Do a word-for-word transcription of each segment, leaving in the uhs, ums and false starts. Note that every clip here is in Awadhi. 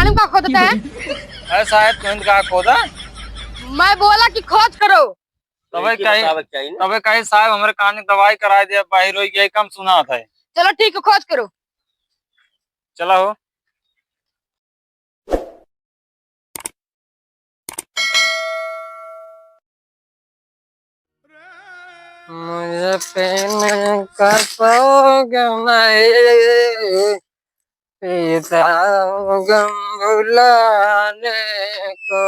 तुम का खोदता है? अरे साहेब, तुम का खोदा? मैं बोला कि खोज करो। तबे यही कही, बतावे के चाहिए ना। तबे कही साहेब, हमरे कान के दवाई कराए दे, बाहिर होइ गया, कम सुनात है। चलो ठीक है, खोज करो। चला हो। मुझे पीने का शौक नहीं, पीता हूँ गम भुलाने को।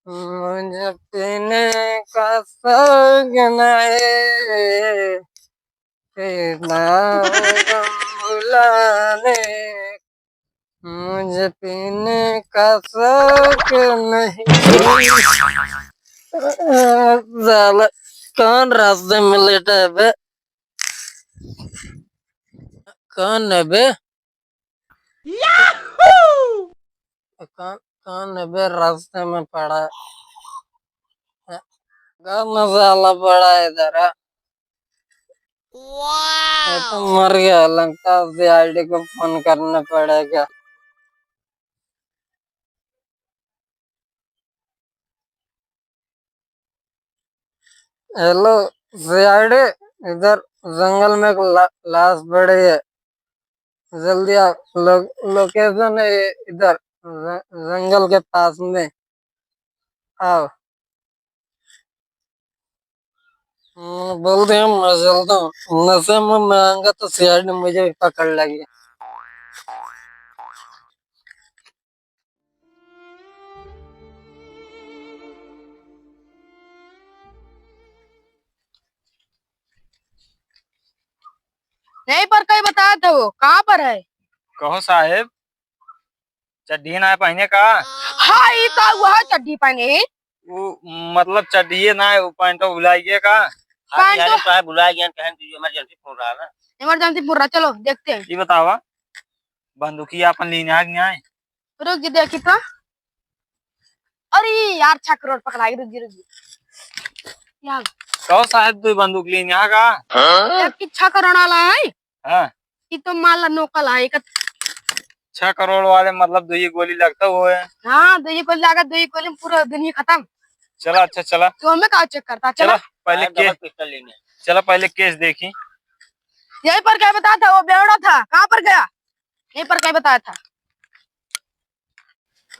मुझे पीने का शौक नहीं, पीता हूँ गम भुलाने, मुझे पीने का शौक नहीं। साला, कौन रास्ते में लेटा है बे? कौन है बे? कौन, कौन है बे रास्ते में पड़ा? कौन साला पड़ा है इधर, हाँ? ये तो मर गया, लगता है सीआईडी को फोन करना पड़ेगा। हेलो सीआईडी, इधर जंगल में एक ला-, लाश पड़ी है, जल्दी आओ। लो-, लोकेशन है इधर ज-, जंगल के पास में, आओ। हम्म, बोल दे, मैं चलता हूँ। नशे में मैं आऊंगा तो सीआईडी मुझे भी पकड़ लेगी। नहीं पर कहीं बताया था वो, कहाँ पर है? कहो साहेब, चड्ढी ना है पहने का? हाँ, ई का हुआ है चड्ढी पहने? वो मतलब चड्ढिए ना है, वो पैंटो भुलाइए का? हाँ, पैंटो यार, तो है, भुला गया, कहें तुझे इमरजेंसी फोन रहा ना। इमरजेंसी फोन रहा, चलो देखते हैं। ये बतावा, बंदूकिया अपन लेने आ गया है? रुक जी, देखी तो। अरे यार, छह करोड़ पकड़ा गई, रुक जी, रुक जी। यार। कहो साहेब, तू बंदूक लेने आ का? एक की छह करोड़ वाला है। हाँ। ई तो माला नोकल है, एक छह करोड़ वाले मतलब दो ही गोली लगता वो है। हाँ, दो ही गोली लागत, दो ही गोली में पूरा दुनिया खत्म। चला, अच्छा, चला। तू हमें का चेक करता? चला। चला, पहले हाँ, केस, डबल पिस्टल लेने। चला, पहले केस देखी। यहीं पर क्या बताया था, वो बेवड़ा था, कहाँ पर गया? यहीं पर क्या बताया था?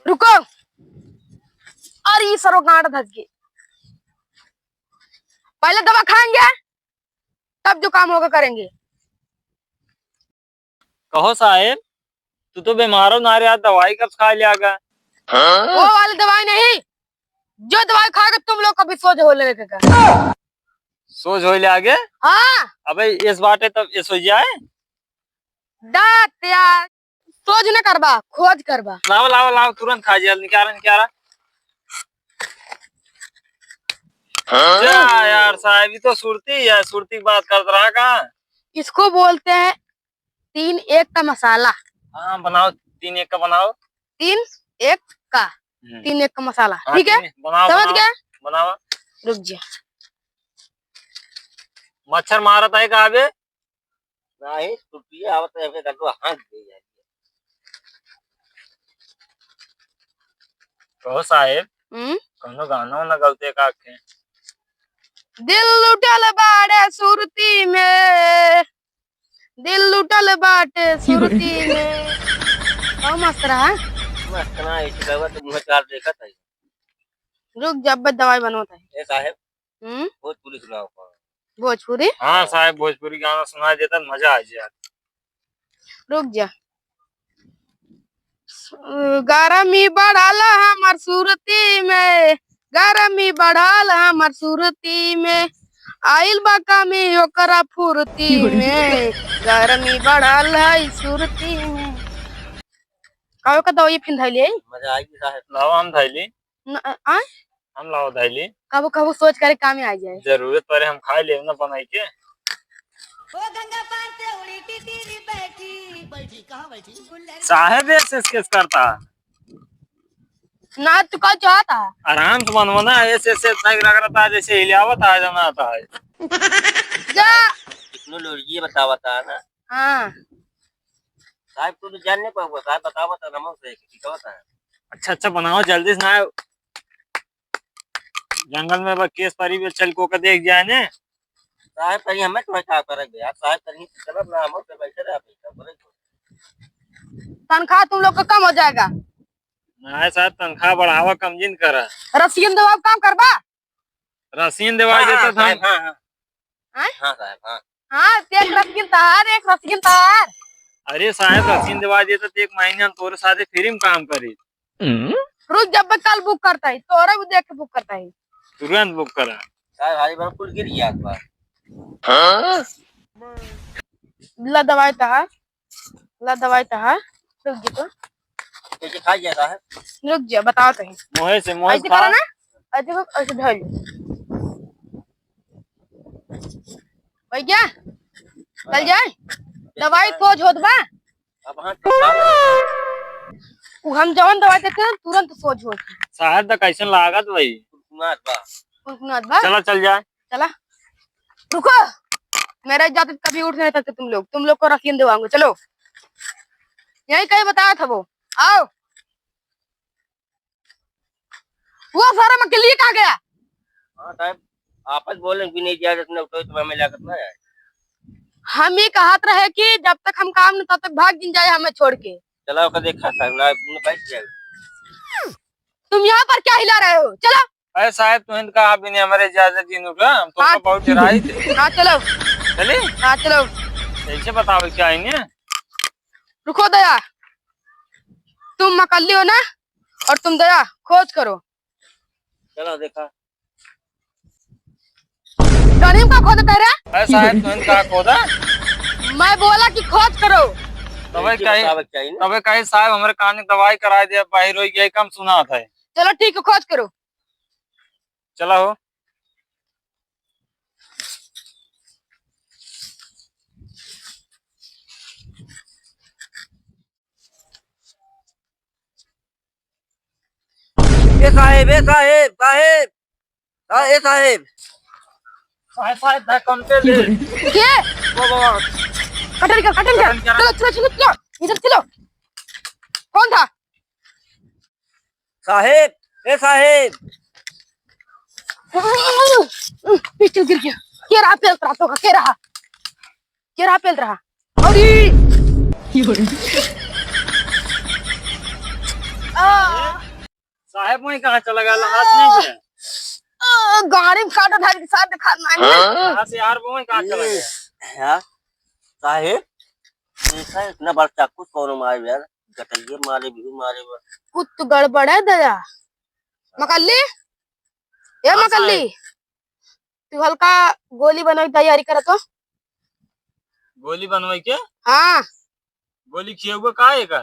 रुको। अरे, ये सरो गांड धस गई। पहले दवा खाएंगे, तब जो काम होगा करेंगे। कहो साहेब, तू तो बीमारो ना रहा, दवाई कब खा लिया गा? वो वाली दवाई नहीं, जो दवाई खा के तुम लोग कभी सोझ हो लेने का। सोझ हो ले आगे? हाँ। अबे इस बाटे तब ये सोझ जाए? दांत यार, सोझ न करबा, खोज करबा। लाओ, लाओ, लाओ, तुरंत खा जा, निकारा, निकारा। हाँ? जा यार साहेब, ये तो सुरती है, सुरती की बात करत रहा का? इसको बोलते हैं तीन एक का मसाला। हाँ, बनाओ, तीन एक का बनाओ। तीन एक का, हम्म। तीन एक का मसाला, हाँ, ठीक है? तीन, बनाओ, समझ बनाओ, गया? बनाओ। रुक जा। मच्छर मारत है का बे? नाही, छुट्टी आवत है, हमके गंडवा हाँक दे यार। कहो साहेब, हम्म? कौनो गाना वाना गौते का के? दिल लुटल बाड़े सुरती में, दिल लुटल बाटे सुरती में। कहो मस्त रहा। मस्त ना, इस गवा तो मुँह चार देखत है। रुक, जब दवाई बनवत है। ए साहेब, हम्म? भोजपुरी सुनाओ कौनो। भोजपुरी? हाँ साहेब, भोजपुरी गाना सुनाई देता, मजा आ जाए। रुक जा। गरमी बढ़ल हमर सुरती में, गरमी बढ़ल हमर सुरती में, आइल बा कमी ओकरा फुरती में, गरमी बढ़ल है सुरती में। कहो का दवाई फिन धैले? मजा आएगी साहेब। लाओ हम धैली। न, आ? हम लाओ धैली। कबो, कबो सोच करे काम में आ जाए। जरूरत पड़े हम खाए लेब ना बनाई के। ओ गंगा पार से उड़ी टिटरी बैठी। बैठी, कहाँ बैठी? साहेब ऐसे ऐसे करता। ना तू का चाहता? आराम से बनवा ना, ऐसे ऐसे नहीं रगड़ता है, जैसे हिलावत आ जाना आता है। जा। टेक्नोलॉजी बतावता है ना। हाँ। साहब, तू तो जान नहीं पाऊंगा, साहब, बतावा तो नमक से, कि कहत है? अच्छा, अच्छा, बनावा जल्दी से ना। जंगल में बा केस परी भी चल को के देख जाए ने। साहब, कहीं हमें तो का करे यार, साहब, कहीं चलब ना, हम पे बैठे रहे, पैसा करे। तनख्वाह तुम लोग का कम हो जाएगा। नहीं साहब, तनख्वाह बढ़ावा, कम जिन करा। रसीन देवा काम करबा? रसीन देवा हाँ, देता हाँ, था। साहब, हाँ, हाँ। हैं? हाँ साहब, हाँ। हाँ, एक रसीन तहार, एक रसीन तहार। अरे साहब, रसीन देवा देता तो एक महीना हम तोरे साथे फ्री में काम करी। रुक, जब कल बुक करता है, तोरे भी देख के बुक करता है। तुरंत बुक करा। साहब, भाई, बड़ा कुल गिर गया आपका। ला दवाई तहार, ला दवाई तहार। रुक जा तो। कैसे खा गया साहब? रुक जा, बताओ तो ही। मोहे से, मोहे से ऐसे खा। करो ना, ऐसे को, ऐसे धर लो। भैया, चल जाए, दवाई सोझ होत बा। अब हाँ, उ हम जवन दवाई देते हैं, तुरंत सोझ होत है। साहब, त कैसन लागत भाई? कुनकुनात बा। कुनकुनात बा? चला, चल जाए। चला। रुको, मेरा इजाजत कभी उठ नहीं सकते तुम लोग, तुम लोग को रसीन दिवाऊंगा। चलो, यही कहीं बताया था वो। आओ। वो सारा मकली कहाँ गया? हाँ साहब, आपस बोले बिना इजाजत न उठो तो हमें लागत ना है। हम ही कहत रहे कि जब तक हम काम न, तब तक भाग जिन जाए हमें छोड़ के। चला ओकर देखा साहब, ना, ना बैठ जाए। तुम यहाँ पर क्या हिला रहे हो? चलो। अरे साहब, तू इनका आप भी नहीं हमारे इजाजत जिन उठा, हम तो हाँ। बहुत डराई थे। हाँ, चलो। चली? हाँ, चलो। ऐसे बताओ क्या है इन्हें? रुको दया, तुम मकल्ली हो ना, और तुम दया खोज करो। चलो देखा। गरीब का खोदत है रे? अरे साहब, तुम का खोदा? मैं बोला कि खोज करो। तबे ऐसे कही, बतावे के चाहिए ना। तबे कही साहब, हमरे कान में दवाई कराए दे, बाहर होई गई, कम सुनात है। चलो ठीक है, खोज करो। चला हो। ए साहेब, ए साहेब, साहेब। हाँ, ए साहेब। साहेब, साहेब, भाई, कम तेल दे। के? वो, वो, वो। कटन कर, कटन कर। कटन कर। चलो, चलो, चलो, चलो। इधर चलो। कौन था? साहेब, ए साहेब। पिस्टल गिर गया। के रहा पेल रहा तो, के रहा? के रहा पेल रहा? अरे! आ! साहेब, वहीं कहाँ चला गया? हाथ नहीं गया? आ, गाड़ी में काटा था, साथ दिखा नहीं। हाँ? कहाँ से यार, वो वहीं कहाँ चला गया? हाँ? साहेब, देखा इतना बड़ा चाकू कौन मारे यार? गटैये मारे, बिहू मारे बा। कुछ तो गड़बड़ है दया। मकल्ली, ए हाँ, मकल्ली, साहेब। तू हल्का गोली बनवाई तैयारी कर तो। गोली बनवाई के? हाँ। गोली खियौबे का एका?